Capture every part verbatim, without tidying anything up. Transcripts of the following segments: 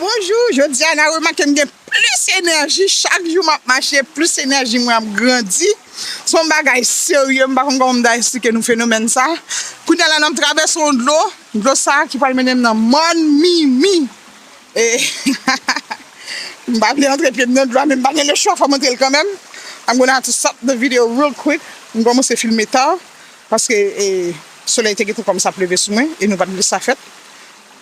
Bonjou, jodi a n a remake m gen plis enèji, chak jou m ap mache, plis enèji mwen ap grandi. Se yon bagay serye, m pa konn kòman m ta esplike nou fenomèn sa. Kounye a la n ap travèse yon dlo, dlo sa ki pral mennen m nan Mòn Mimi. E, m pa vle antre pye m nan dlo a, men m pa gen lechwa, fò m antre l kanmenm. I'm gonna have to stop the video real quick. M kòmanse filme ta, paske, e, solèy te gentan kòmanse ap leve sou mwen, e nou pa t vle sa fèt.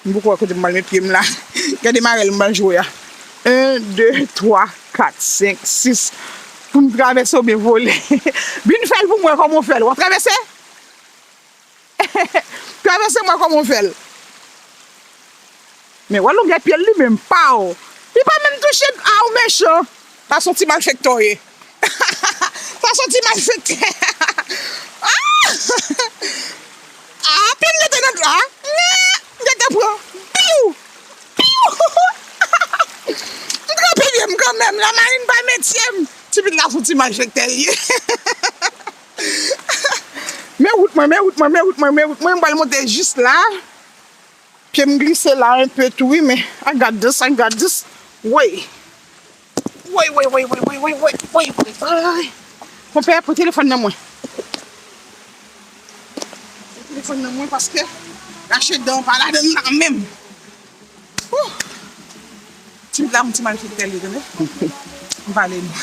M poko wè kote m pral met pye m la. Gade marèl m pral jwe a. En, de, twa, kat, senk, sis. Pou m travèse oubyen vole? Vin fè l pou m wè kòman w fè l. W ap travèse? Travèse m wè kòman w fè l. Men wè longè pye l li menm, pa w. Li pa menm touche, a w mechan. Sa se yon ti malfektè w ye. Sa se yon ti malfektè. Ah! Ah, pye m gentan nan dlo a. Men, m gentan pran. Piw! Piw! M tranpe pye m kanmenm, la marin pa metye m. Ti pit la se yon ti malfektè l ye. Men wout mwen, men wout mwen, men wout mwen, men wout mwen, m pral monte jis la. Pye m glise la enpe tou wi, men I got this, I got this. Woy. Woy, woy, woy. Konpè, pran telefòn nan mwen. Pran telefòn nan mwen paske rache dan pa ladan l la menm. Wouh. Ti la, yon ti malfektè li, tande. M pale nou.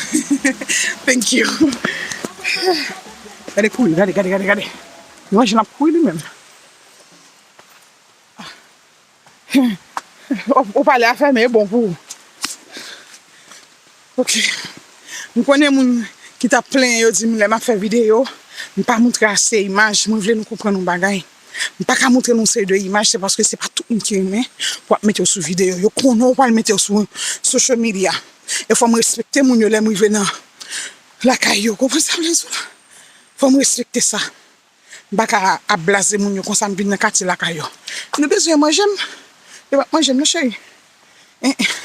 Thank you. Gade kouri, gade, gade, gade, gade. Yon jan l ap kouri li menm. Ou, ou pale a fèmen, e bon pou ou. Ok. M konnen moun ki t ap plenyen yo di m lè m ap fè videyo, m pa montre ase imaj. Mwen vle nou konprann yon bagay. M pa ka montre nou seri de imaj, se paske se pa tout moun ki renmen pou ap mete yo sou videyo. Yo konnen w pral mete yo sou social media. E fò m respekte moun yo lè m rive nan lakay yo. Konprann sa m vle di w la? Fò m respekte sa. M pa ka ap blaze moun yo konsa, m vin nan katye lakay yo. Nou bezwen manje m? Yo p ap manje m non, cheri. En, en.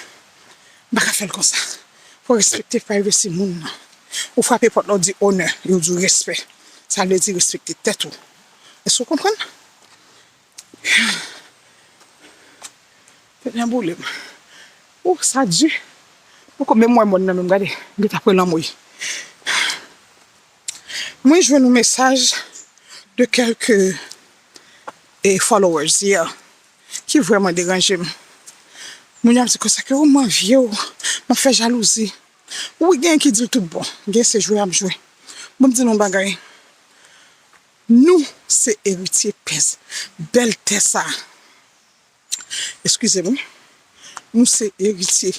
M pa ka fè l konsa. Fò w respekte privacy moun nan. Ou frape pòt la, w di onè, yo di w respè. Sa vle di respekte tèt ou. Èske w konprann? Tèt mwen boule m. Ou, sa di. Poko menm wè mòn nan menm, gade. M gentan pran lanmou. Mwen jwenn yon mesaj de kèlke, e, followers, yeah, ki vrèman deranje m. Moun yo ap di konsa ke, "Oh, m anvye w, m ap fè jalouzi." Wi, gen ki di l tout bon, gen se jwe y ap jwe. Bon, m di nou yon bagay. Nou se eritye pèz, bèl tè sa. Eskize m, wi. Nou se eritye.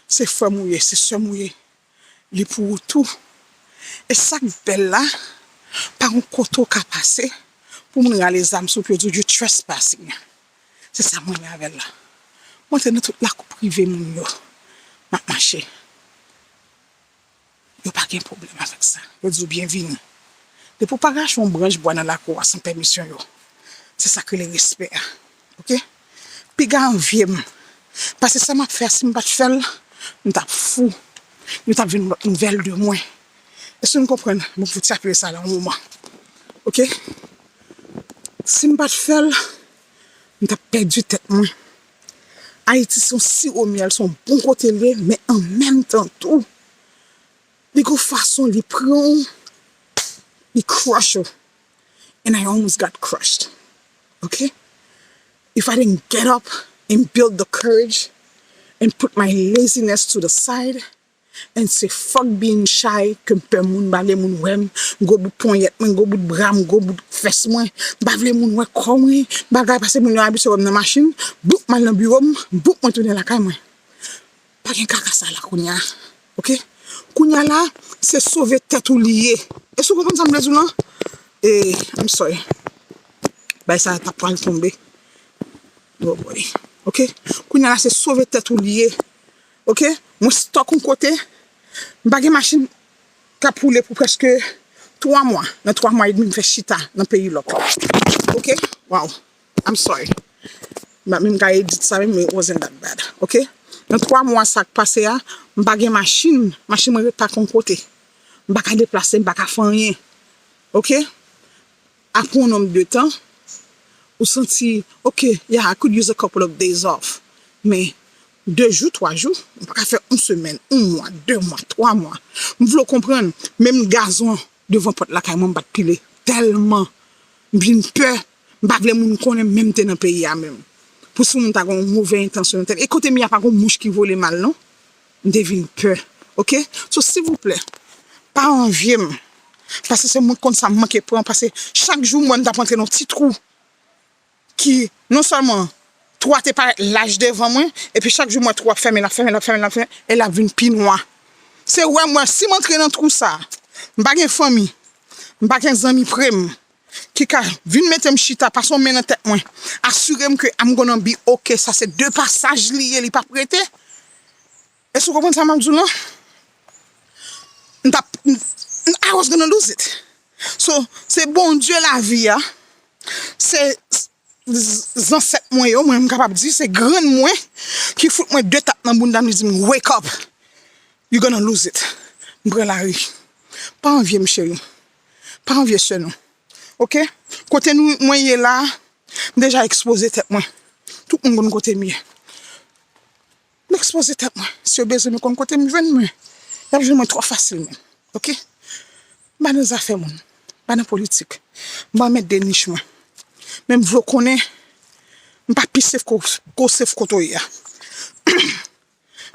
Se frè m ou ye, se sè m ou ye. Li pou ou tou. E sa k bèl la, pa gon kote w ka pase pou moun rale zam sou pye w, di w you trespassing. Se sa m renmen avè l la. Mwen te nan tout lakou prive moun yo. M ap mache. Yo pa gen pwoblèm avèk sa. Yo di w byenvini. Depi w pa rache yon branch bwa nan lakou a san pèmisyon yo, se sa k rele respè a. Oke? Piga anvye m. Paske sa m ap fè a, si m pa t fè l, m t ap fou. Yo t ap vin yon lòt nouvèl de mwen. Èske nou konprann? Bon, fouti apire sa la yon moman. Oke? Si m pa t fè l, m t ap pèdi tèt mwen. Ayiti se yon siwo myèl, se yon bon kote l ye, men an menm tan tou, li gon fason li pran w, li crush ou. And I almost got crushed. Okay? If I didn't get up and build the courage and put my laziness to the side and say fuck being shy, ke m pè moun, m pa vle moun wè m, m gwo bout ponyèt mwen, m gwo bout bra m, m gwo bout fès mwen, m pa vle moun wè kò mwen, bagay, paske moun yo abitye wè m nan machin, bouk m al nan biwo m, bouk mwen tounen lakay mwen. Pa gen kaka sa la kounye a. Oke? Kounye a la, se sove tèt ou li ye. Èske w konprann sa m vle di w lan? E, I'm sorry. Bay sa t ap pral tonbe. Oh boy. Oke? Kounye a la, se sove tèt ou li ye. Oke? Mwen stòk yon kote. M pa gen machin k ap woule pou prèske twa mwa. Nan twa mwa edmi, m fè chita nan peyi lòk la. Oke? Wow. I'm sorry. M pa menm ka edit sa menm, men it wasn't that bad. Oke? Nan twa mwa sa k pase a, m pa gen machin. Machin mwen ret pake yon kote. M pa ka deplase, m pa ka fè anyen. Oke? Apre yon nonb de tan, ou santi, oke, yeah, I could use a couple of days off. Men, de jou, twa jou, m pa ka fè yon semèn, yon mwa, de mwa, twa mwa. M vle w konprann, menm gazon devan pòt lakay mwen, m pa t pile. Tèlman m vin pè, m pa vle moun konnen menm m te nan peyi a menm. Pou si moun ta gen yon move entansyon nan tèt. E kote m ye a pa gen mouch ki vole mal non. M te vin pè. Oke? So, silvouplè, pa anvye m. Paske se mwen k konn sa m manke pran. Paske chak jou m wè m t ap antre nan ti twou ki non sèlman twou a te parèt laj devan mwen, epi chak jou m wè twou ap fèmen, l ap fèmen, l ap fèmen, l ap fèmen, e l ap vin pi nwa. Se wè m wè, si m antre nan twou sa, m pa gen fanmi, m pa gen zanmi pre m ki ka vin mete m chita, pase yon men nan tèt mwen, asire m ke I'm gonna be okay, sa se de pasaj li ye, li p ap rete. Èske w konprann sa m ap di w lan? M t ap, m- I was gonna lose it. So, se Bondye lavi a, se z- zansèt mwen yo, mwen m kapab di, se grann mwen ki fout mwen de tap nan bounda m, li di m, "Wake up! You gonna lose it." M pran lari. Pa anvye m, cheri. Pa anvye sè nou. Oke? Kote nou, mwen ye la, m deja ekspoze tèt mwen. Tout moun konn kote m ye. M ekspoze tèt mwen. Si yo bezwen m, yo konn kote m jwenn mwen. Y ap jwenn mwen twò fasilman. Oke? M pa nan zafè moun. M pa nan politik. M pa mèt de nich mwen. Men m vle w konnen, m pa pi sef ke w, ke w sef kote w ye a.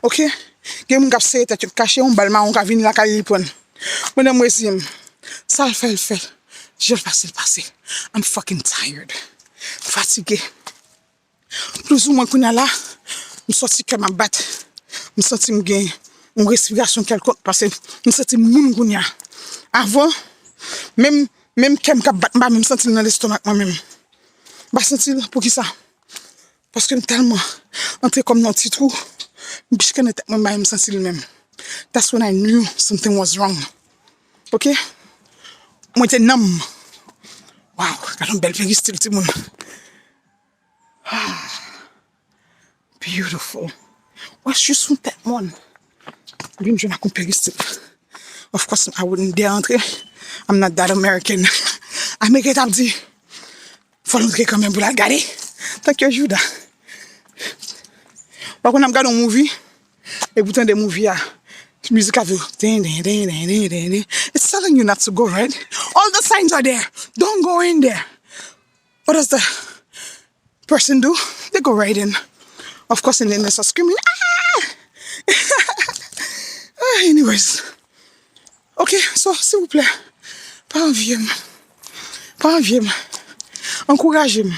Oke? Gen moun k ap sere tèt yo, k kache, yon bal mawon ka vini lakay li pran l. Mwen nan m reziye m. Sa l fè, l fè. Jan l pase, l pase. I'm fucking tired. Fatige. Plizoumwen kounye a la, m santi kè m ap bat. M santi m gen yon respirasyon kèlkonk, paske m santi m moun kounye a. Avan, menm, menm kè m k ap bat, m pa menm santi l nan lestomak mwen menm. M pa santi l, poukisa? Paske m tèlman antre kò m nan yon ti twou, m pichkannen tèt mwen, m pa menm santi l menm. That's when I knew something was wrong. Oke? Mwen te nanm. Wow, gade yon bèl peristil, timoun. Beautiful. Wè, jis sou tèt mòn. Vin jwenn ak yon peristil. Of course, I wouldn't dare antre. I'm not that American. Ameriken t ap di, fò l antre kanmenm pou l al gade. Tank yo Jouda. Ou konn ap gade yon movie, epi w tande movie a, mizik la vin, den, den, den. It's telling you not to go, right? All the signs are there. Don't go in there. What does the person do? They go right in. Of course, and then they start screaming, "Ah!" Ah, anyways. Ok, so, silvouplè, pa anvye m. Pa anvye m. Ankouraje m.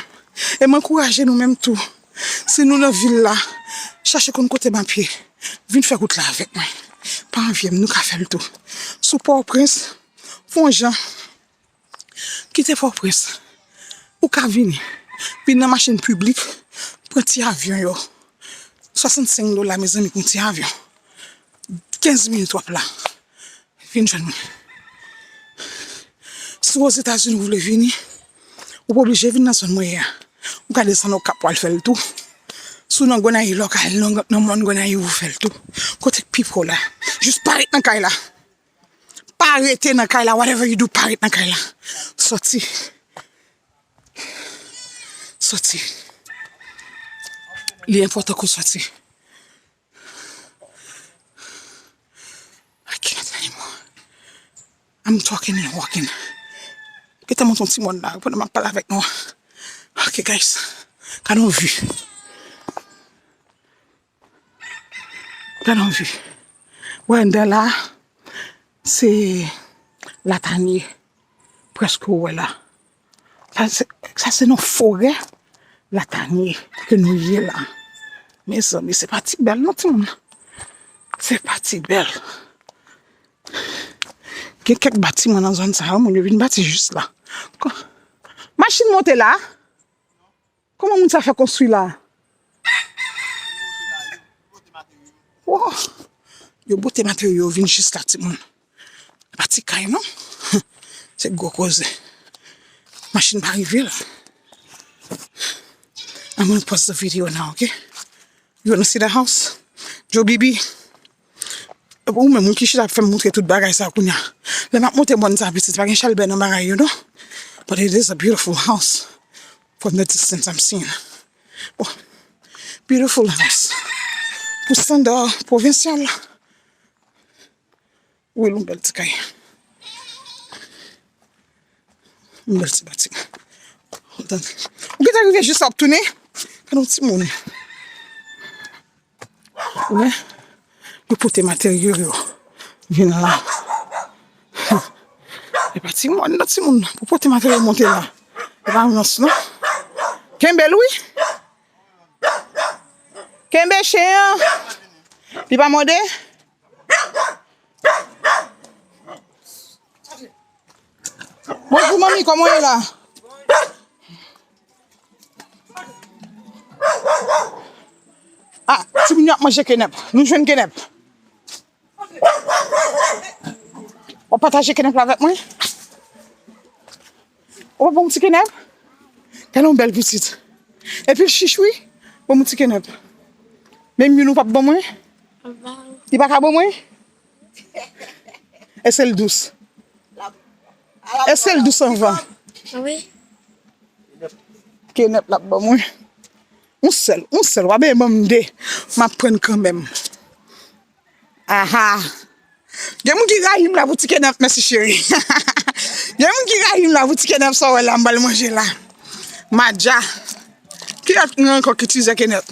E m ankouraje nou menm tou. Si nou nan vil la, chache konn kote m ap ye. Vin fè wout la avèk mwen. Pa anvye m, nou ka fè l tou. Sou Pòtoprens, fè yon jan. Kite Pòtoprens. Ou ka vini. Vin nan machin piblik. Pran ti avyon yo. Swasannsenk dola, mezanmi, pou yon ti avyon. Kenz minit w ap la. Vin jwenn mwen. Si w Ozetazini ou vle vini, ou pa oblije vin nan zòn mwen ye a. Ou ka desann Okap pou al fè l tou. Si w nan Gonayiv la, ou ka al nan, nan mòn Gonayiv ou fè l tou. Kote k pi pre w la. Jis pa ret nan kay la. Pa rete nan kay la, whatever you do, pa ret nan kay la. Sòti. Sòti. Li enpòtan ke w sòti. I can't anymore. I'm talking and walking. Gentan monte yon ti mòn la, pandan m ap pale avèk nou. Ok, guys. Gade yon vi. Gade yon vi. Wè, anndan la, se Latanye. Prèske ou wè la. Sa se, sa se nan forè Latanye ke nou ye la. Mezanmi, se pa ti bèl non, timoun. Se pa ti bèl. Gen kèk batiman nan zòn sa yo, moun yo vin bati jis la. Ko-, machin monte la. Kòman moun sa fè konstwi la? Wo! Yo bote materyo, yo vin jis la, timoun. Pa ti kay, non. Se gwo koze. Machin pa rive la. I'm gonna pause the video now, ok? You wanna see the house? Joe Bibi. Ou menm, moun ki chita ap fè m montre tout bagay sa kounye a. Lè m ap monte mòn sa, pitit, pa gen chalbè nan bagay yo, non. But it is a beautiful house. From the distance I'm seeing. Oh, beautiful house. pou standar pwovensyal. Wi, yon bèl ti kay. Yon bèl ti batiman. Ou gentan rive jis la, w ap tounen. Gade yon timoun. Wi. Yo pote materyo yo vin la. E pa timoun, non, timoun. Pou pote materyo monte la. E pa rans, non. Kenbe l, wi. Kenbe chen an. Li pa mòde. Bonjou, manmi, kòman w ye la? Ah, timoun yo ap manje kenèp. Nou jwenn kenèp. W ap pataje kenèp la avèk mwen? Ou pa ban m ti kenèp? Gade yon bèl pitit. Epi l chich, wi. Ban m ti kenèp. Menm youn ou p ap ban mwen? Li pa ka ban mwen? Èske l dous? Èske l dous anvan? Wi. Kenèp l ap ban mwen. Yon sèl, yon sèl. W a benyen ban m de. M ap pran kanmenm. Aha. Gen moun ki rayi m la pou ti kenèp, mèsi cheri. Gen moun ki rayi m la pou ti kenèp sa w wè la, m pral manje la. Madja. Ki lòt moun ankò ki itilize kenèp?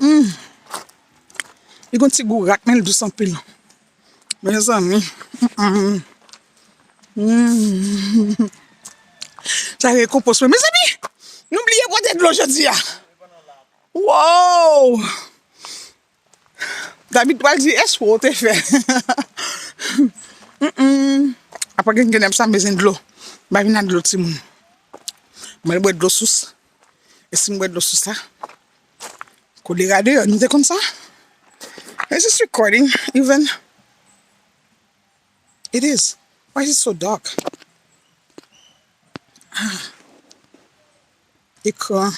Mm. Li gon ti gou rat, men l dous anpil. Mezanmi. Mm. Mm. Sa rekonpans mwen. Mezanmi, nou bliye pote dlo jodi a. Wow! David pral di, "Èske w te fè?" Mm-mm. Apre gen kenèp sa, m bezwen dlo. M pa vin ak dlo, timoun. Mwen bwè dlo sous. E si m bwè dlo sous la, kolera deyò, nou te konn sa? Is this recording even? It is. Why is it so dark? Ah. Ekran.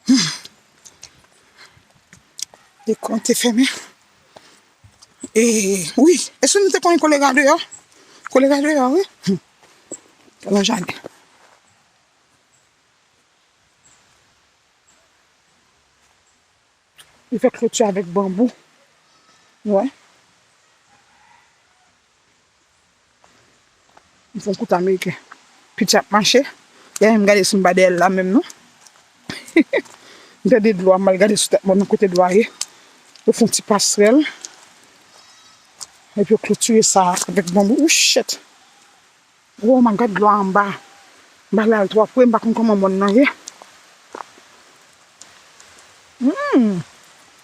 Hmm. Ekran te fèmen. E, wi. Èske nou te konnen kolera deyò? Kolera deyò, wi. Hmm. Nan jaden. Li fè kloti avèk banbou. Wè. M fè yon kout ameriken. Piti ap mache. Dèyè m gade si m pa dèyè l la menm non. M tande dlo a, m al gade sou tèt mòn nan kote dlo a ye. Yo fè yon ti pasrèl. Epi yo klotire sa avèk banbou. Ou shit! Oh my God, dlo a anba. M pa vle al twò pre, m pa konn kòman mòn nan ye. Hmm.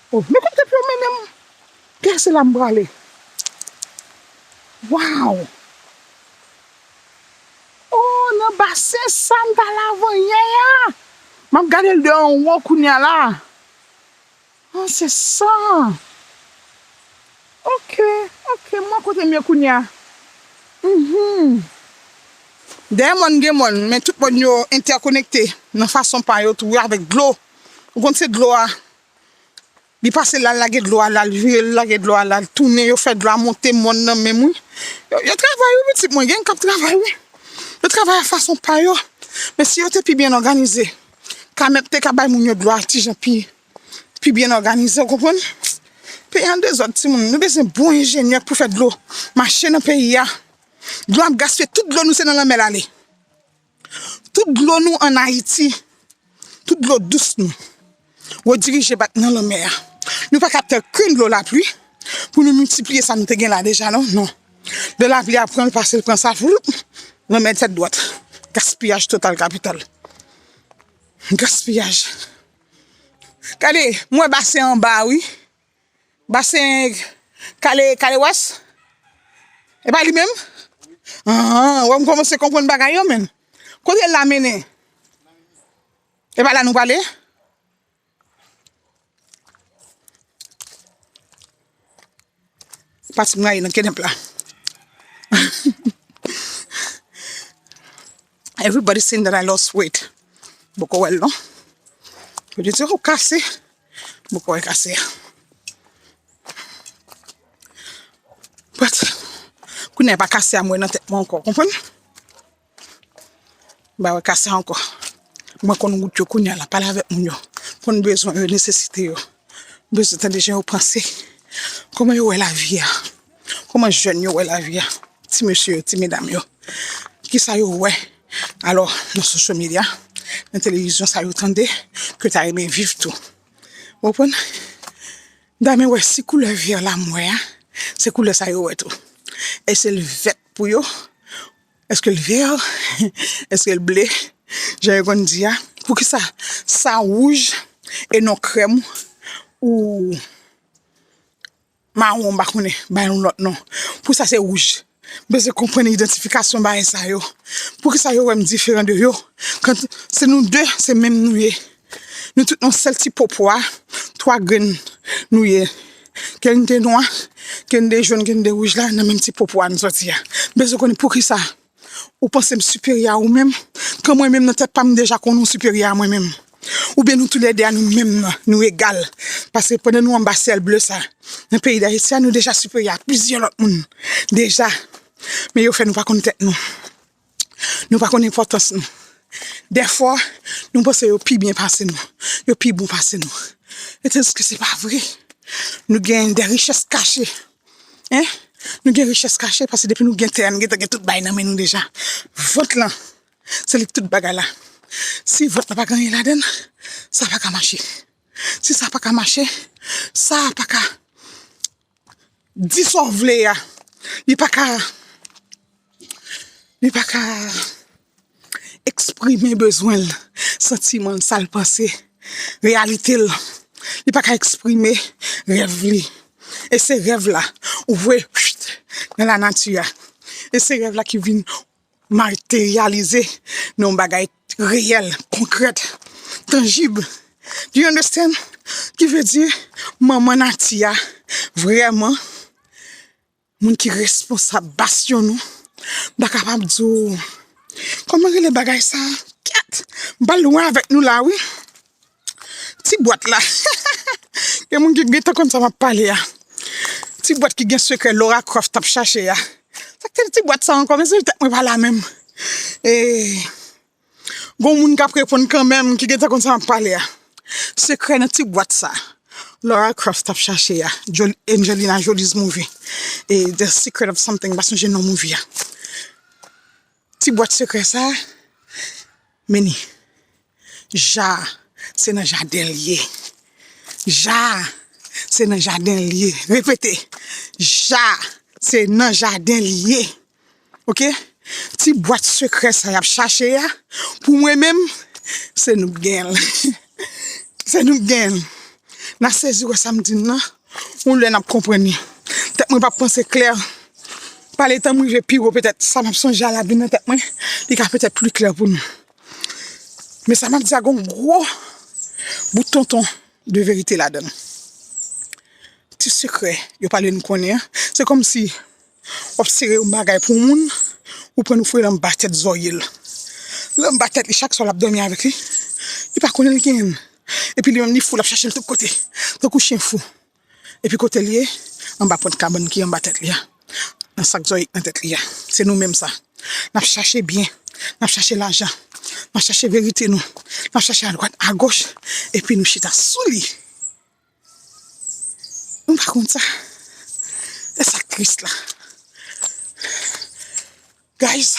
Oh, men kote pou yo mennen m. Kè se la m prale. Wow. Oh, nan basen sa m t al avanyè a. M ap gade l de anwo kounye a la. Ah, se sa. Ok, ok, m wè kote m ye kounye a. Mhm. Dèyè mòn gen mòn, men tout mòn yo entèkonekte nan fason pa yo tou avèk dlo. Ou konn se dlo a. Li pase la, l lage dlo a la, l vire, l lage dlo a la, l tounen, yo fè dlo a monte mòn nan menm wi. Yo, yo travay wi, pitit mwen, gen k ap travay wi. Yo travay a fason pa yo. Men si yo te pi byen òganize, kanmenm te ka bay moun yo dlo a ti jan pi pi byen òganize, w konprann? Peyi an dezòd, timoun. Nou bezwen bon enjenyè pou fè dlo mache nan peyi a. Dlo ap gaspiye, tout dlo nou se nan lanmè l ale. Tout dlo nou ann Ayiti, tout dlo dous nou, redirije bat nan lanmè a. Nou pa ka pran okenn dlo lapli pou nou miltipliye sa nou te gen la deja, non, non. Dlo lapli a pran l, pase l, pran sa, floup, lanmè tèt dwat. Gaspiyaj total kapital. Gaspiyaj. Gade, m wè basen anba a wi. Basen Kale, Kale Wès. E pa li menm? Ah, wè m kòmanse konprann bagay yo, menn. Kote l la mennen? E pa la nou prale? Pati m rayi nan kenèp la. Everybody saying that I lost weight. Poko wè l non. Yo di, "Oh, kase." Poko wè kase a. But, kounye a pa kase a m wè nan tèt mwen ankò, konprann? M pa wè kase a ankò. Mwen konn wout yo kounye a la, pale avèk moun yo. konn bezwen yo, nesesite yo. Bezwen tande jan yo panse. Kòman yo wè lavi a? Kòman jèn yo wè lavi a? Ti mesye yo, ti medam yo. Kisa yo wè? Alò, nan social media, nan televizyon, sa yo tande, ke ta renmen viv tou. Ou konprann? Dame wè si koulè vè la m wè a, se koulè sa yo wè tou. Èske l vèt pou yo? Èske l vè? Èske l ble? Jan yo konn di a. Poukisa sa wouj e non krèm ou mawon, m pa konnen, ba yon lòt non? Pou sa se wouj. Bezwen konprann idantifikasyon bagay sa yo. Poukisa yo wè m diferan de yo? Kan se nou de, se menm nou ye. Nou tout nan sèl ti po pwa, twa grenn nou ye. Ke n te nwa, ke n te jòn, ke n te wouj la, nan menm ti po pwa nou sòti a. Bezwen konnen poukisa ou panse m siperyè a ou menm, kan mwen menm nan tèt pa m deja konnen w siperyè a mwen menm. Oubyen nou toulède a nou menm, nou egal. Paske pandan nou anba syèl ble sa, nan peyi Dayiti a, nou deja siperyè a plizyè lòt moun. Deja. Men yo fè nou pa konn tèt nou. Nou pa konn enpòtans nou. Dèfwa, nou panse yo pi byen pase nou. Yo pi bon pase nou. E tandiske se pa vre. Nou gen de richès kache. Hein? Nou gen richès kache paske depi nou gen tè a, nou gentan gen tout bagay nan men nou deja. Vant lan, se li k tout bagay la. Si vant lan pa gen anyen ladan l, sa pa ka mache. Si sa pa ka mache, sa pa ka di sa w vle a. Li pa ka, li pa ka eksprime bezwen l, santiman l, sa l panse, reyalite l. Li pa ka eksprime rèv li. E se rèv la ou voye nan lanati a. E se rèv la ki vin materyalize nan yon bagay reyèl, konkrèt, tanjib. Do you understand? Ki vle di, manman nati a, vrèman, moun ki responsab, bastyon nou, m ta kapab di w, kòman rele bagay sa? Kèt! M pa lwen avèk nou la, wi. Ti bwat la. Gen moun ki gentan konn sa m ap pale a. Ti bwat ki gen sekrè Laura Croft t ap chache a. Sa k te ti bwat sa ankò, men se tèt mwen pa la menm. E, gon moun k ap reponn kanmenm, ki gentan konn sa m ap pale a. Sekrè nan ti bwat sa Laura Croft t ap chache a. Jol-, Angelina Jolie's movie. E The Secret of Something, m pa sonje non movie a. Ti bwat sekrè sa, men ni. Ja, se nan jaden l ye. Ja, se nan jaden l ye. Repete. Ja, se nan jaden l ye. Oke? Ti bwat sekrè sa y ap chache a, pou mwen menm, se nou k gen l. Se nou k gen l. N a sezi wè sa m di n nan. Yon lè n ap konprann li. Tèt mwen p ap panse klè. Pa letan m rive pi wo, petèt sa m ap sonje a l ap vin nan tèt mwen. Li ka petèt pli klè pou nou. Men sa m ap di a gon gwo bout tonton de verite ladan l. Ti sekrè yo pale n konnen an, se kòmsi w ap sere yon bagay pou yon moun, ou pran l ou foure l anba tèt zòrye l. L anba tèt li, chak swa l ap dòmi avèk li. Li pa konnen l genyen l. Epi li menm li fou, l ap chache l tout kote, tankou chen fou. Epi kote l ye? Anba pwent kabann ki anba tèt li a. Nan sak zòrye k nan tèt li a. Se nou menm sa. N ap chache byen, n ap chache lajan, n ap chache verite nou, n ap chache adwat, agoch, epi nou chita sou li. Nou pa konn sa. Se sa k tris la. Guys,